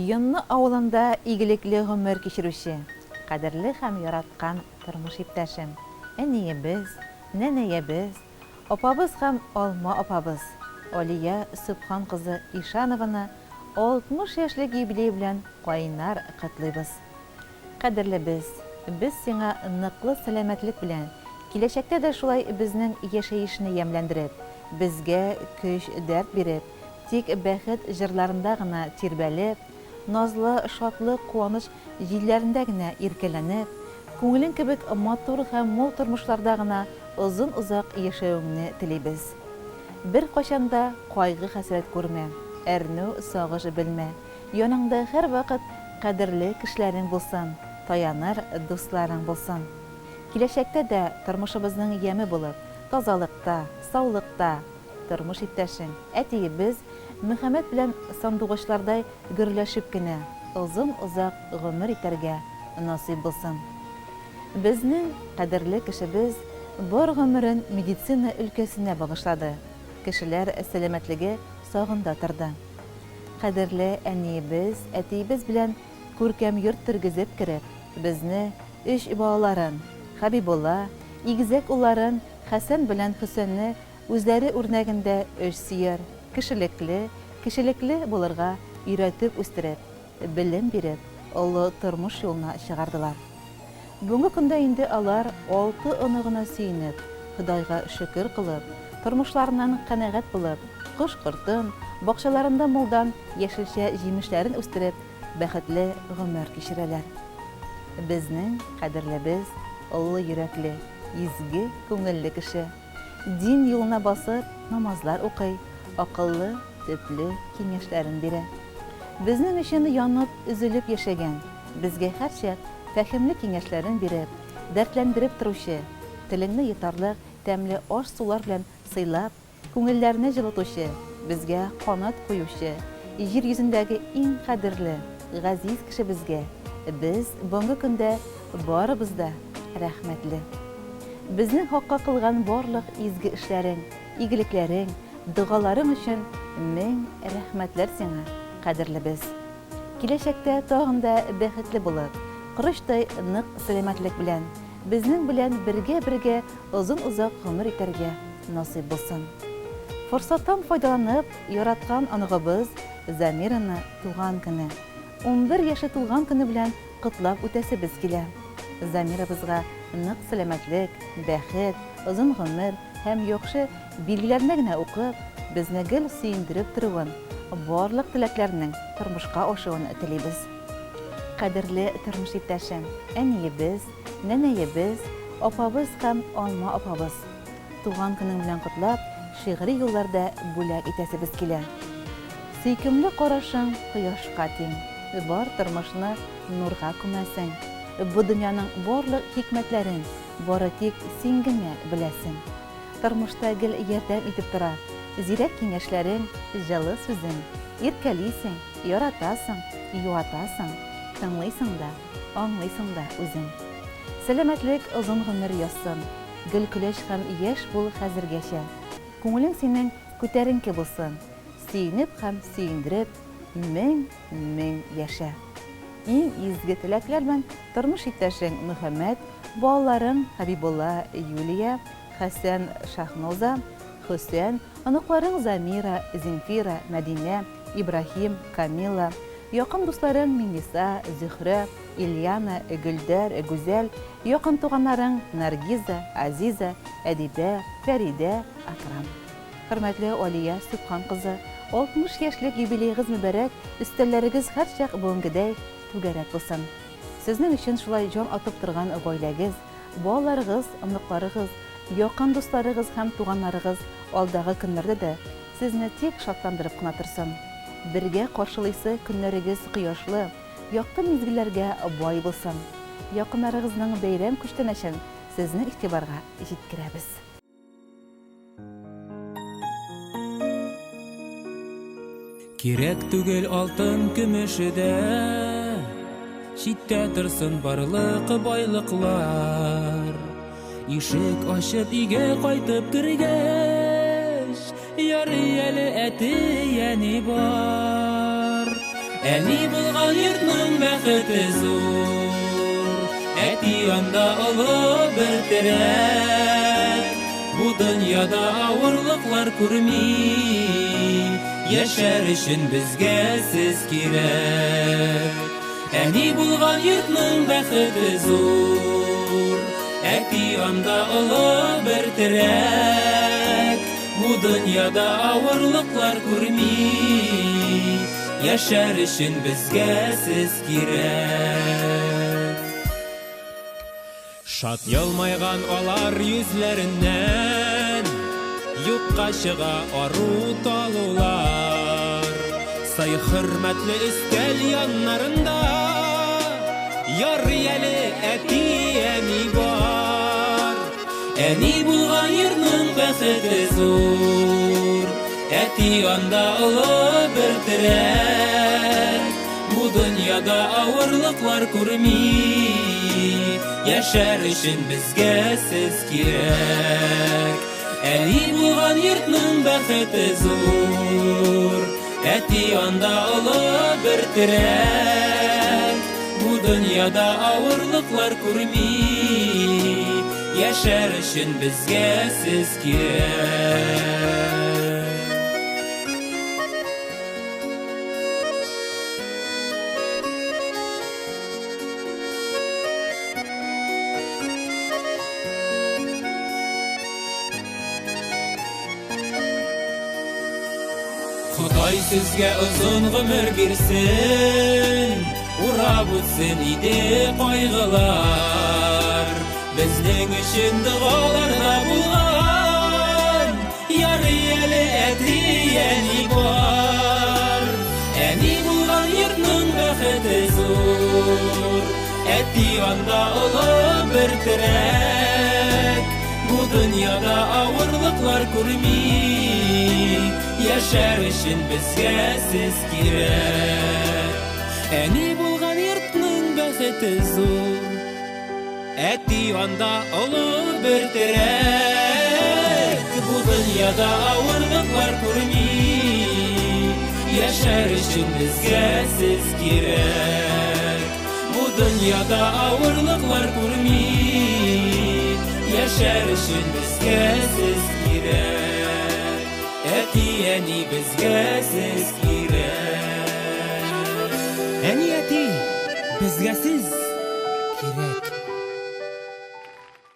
Йонны авылында игелекле гомер кичерүче, кадерле һәм яраткан тормыш иптәшем, әниебез, нәнәебез, апабыз һәм алма апабыз Алия Сөбхан кызы Ишанованы 60 яшьлек юбилее белән кайнар котлыйбыз. Кадерлебез, без сиңа ныклы сәламәтлек белән, киләчәктә дә шулай безнең яшәешне ямьләндереп, безгә көч-дәрт биреп, тик бәхет җырларында гына тирбәлеп, назлы шатлык-куаныч җилләрендә генә иркәләнеп, күңелең кебек матур һәм мул тормышларда гына озын-озак яшәвеңне телибез. Беркайчан да кайгы-хәсрәт күрмә, әрнү-сагыш белмә, яныңда һәрвакыт кадерле кешеләрең булсын, таяныр дусларың булсын. Киләчәктә дә тормышыбызның яме булып, тазалыкта, саулыкта, тормыш иптәшең, әтиебез Мөхәммәт белән сандугачлардай гөрләшеп кенә озын-озак гомер итәргә насыйп булсын. Безнең кадерле кешебез бар гомерен медицина өлкәсенә багышлады, кешеләр сәламәтлеге сагында торды. Кадерле әниебез, әтиебез белән күркәм йорт тергезеп кереп, безне, өч балаларын, Хәбибулла, игезәк улларын Хәсән белән Хөсәнне үзләре үрнәгендә эш сөяр, кешелекле, кечелекле булырга өйрәтеп үстереп, белем биреп, олы тормыш юлына чыгардылар. Бүгенге көндә инде алар алты оныгына сөенеп, Ходайга шөкер кылып, тормышларыннан канәгать булып, кош-кортын, бакчаларында мулдан яшелчә-җимешләрен үстереп, бәхетле гомер кичерәләр. Безнең кадерлебез, олы йөрәкле, изге күңелле кеше. Дин юлына басып, намазлар укый, акыллы, төпле киңәшләрен бирә. Безнең өчен янып, өзелеп яшәгән, безгә һәрчак фәһемле киңәшләрен биреп, дәртләндереп торучы, телеңне йотарлык тәмле аш-сулар белән сыйлап, күңелләрне җылытучы, безгә канат куючы, җир йөзендәге иң кадерле, газиз кешебезгә без бүгенге көндә барыбыз да рәхмәтле. Безнең хакка кылган барлык изге эшләрең, игелекләрең, догаларың өчен мең рәхмәтләр сиңа, кадерлебез. Киләчәктә тагын да бәхетле булып, корычтай нык сәламәтлек белән, безнең белән бергә-бергә озын-озак гомер итәргә насыйп булсын. Форсаттан файдаланып, яраткан оныгыбыз Замираны туган көне, 11 яше тулган көне белән котлап үтәсебез килә. Замирабызга нык сәламәтлек, бәхет, озын гомер һәм яхшы билгеләрне генә укып, безне гел сөендереп торуын, барлык теләкләренең тормышка ашуын телибез. Кадерле тормыш иптәшем, әниебез, нәнәебез, апабыз һәм алма апабыз! Туган көнең белән котлап, шигъри юллар да бүләк итәсебез килә. Сөйкемле карашың кояшка тиң, бар тормышны нурга күмәсең. Бу дөньяның барлык хикмәтләрен бары тик син генә беләсең. Тормышта гел ярдәм итеп тора зирәк киңәшләрең, җылы сүзең. Иркәлисең, яратасың, юатасың, тыңлыйсың да, аңлыйсың да үзең. Сәламәтлек, озын гомер язсын. Гел көләч һәм яшь бул хәзергәчә. Күңелең синең күтәренке булсын. Сөенеп һәм сөендереп, мең, мең яшә. Иң изге теләкләр белән тормыш иптәшең Мөхәммәт, балаларың Хәбибулла, Юлия, Хәсән, Шаһноза, Хөсән, оныкларың Замира, Земфира, Мәдинә, Ибраһим, Камила, якын дусларың Миңниса, Зөһрә, Ильяна, Гөлдәр, Гүзәл, якын туганнарың Наргиза, Азиза, Әдибә, Фәридә, Акрам. Хөрмәтле Алия Сөбхан кызы, 60 яшьлек юбилеегыз мөбарәк, өстәлләрегез һәрчак бүгенгедәй түгәрәк булсын. Сезнең өчен шулай җан атып торган гаиләгез, балаларыгыз, оныкларыгыз, якын дусларыгыз һәм туганнарыгыз алдагы көннәрдә дә сезне тик шатландырып кына торсын. Бергә каршылыйсы көннәрегез кояшлы, якты мизгелләргә бай булсын. Якыннарыгызның бәйрәм күчтәнәчен сезнең игътибарга җиткерәбез. Кирәк түгел алтын көмеше дә, Читтә торсын барлык байлыклар. Ишек ачып өйгә кайтып кергәч, Ярый әле әти-әни бар. Әни булган йортның бәхете зур, Әти анда олы бер терәк. Бу дөньяда авырлыклар күрми, Яшәр өчен безгә сез кирәк. Әни булган йортның бәхете зур, Әти анда олы бер терәк. Бу дөньяда авырлыклар күрми, Яшәр өчен безгә сез кирәк. Шат елмайган алар йөзләреннән Юкка чыга ару талулар. Сый хөрмәтле өстәл яннарында Ярый әле әти әни бар. Әни булган йортның бәхете зур, Әти анда олы бер терәк. Бу дөньяда авырлыклар күрми, Яшәр өчен безгә сез кирәк. Әни булган йортның бәхете зур, Әти анда олы бер терәк. Бу дөньяда авырлыклар күрми, Яшәр өчен безгә сез кирәк. Ходай сезгә озын гомер бирсен, Урап үтсен иде кайгылар. Безнең өчен догаларда булган, Ярый әле әти әни бар. Әни булган йортның бәхете зур, Әти анда олы бер терәк. Бу дөньяда авырлыклар күрми, Яшәр өчен безгә сез кирәк. Әни булган йортның бәхете зур, Әти анда олы бер терәк. Бу дөньяда авырлыклар күрми, Яшәр өчен безгә сез кирәк. Бу дөньяда авырлыклар күрми, Яшәр өчен безгә сез кирәк. Әти әни безгә сез кирәк. Әни әти, безгә сез